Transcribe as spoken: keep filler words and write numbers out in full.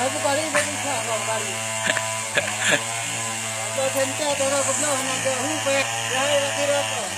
Aku balik dari Indonesia, aku balik. Aku senter terus, aku bilang, nak jauh, baik. Jahil lagi rokok.